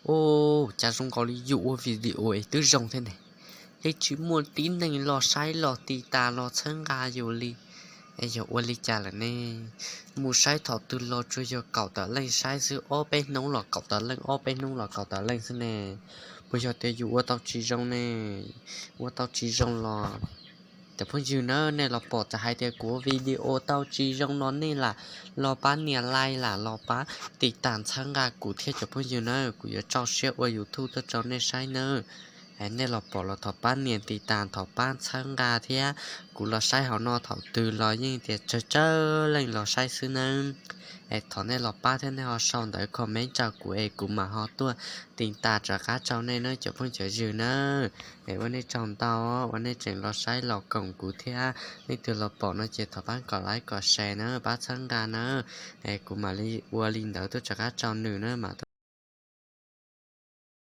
Ub, cas zoo nkaus li yus ua video es twb zoo thiab ne, yeej tsis muaj tib neeg los saib los tiv tas los txhawb nqa yus li. Es yog ua li cas lawm ne? Mus saib thaum twg los tsuas yog kaum tawm leej saib xwb, ob peb hnub los kaum tawm leej, ob peb hnub los kaum tawm leej xwb ne. Puas yog tias yus ua tau tsis zoo ne? Ua tau tsis zoo los, cov phooj ywg nawb, nej los pom txawm hais tias kuv ua video tau tsis zoo no nej lam los pab nias like, lam los pab tiv tas txhawb nqa kuv thiab cov phooj ywg nawb, kuv yuav tso siab ua YouTube tuaj rau nej saib nawb. Nej los pom los thov pab nias tiv tas, thov pab txhawb nqa thiab. Kuv los saib hauv no thaum twg los yeej tias tsawg tsawg leej los saib xwb nawb. Es thov nej los pab thiab nej ho sau ntawv comment rau kuv es kuv mam ho tuaj tiv tas rov qab rau nej nawb cov phooj cov ywg nawb. Es ua nej tsaug ntau, ua nej tseem los saib los koom kuv thiab. Leej twg los pom no ces thov pab kom like kom share nawb, pab txhawb nqa nawb. Es kuv mam li ua li ntawd tuaj rov qab rau nws nawb, mam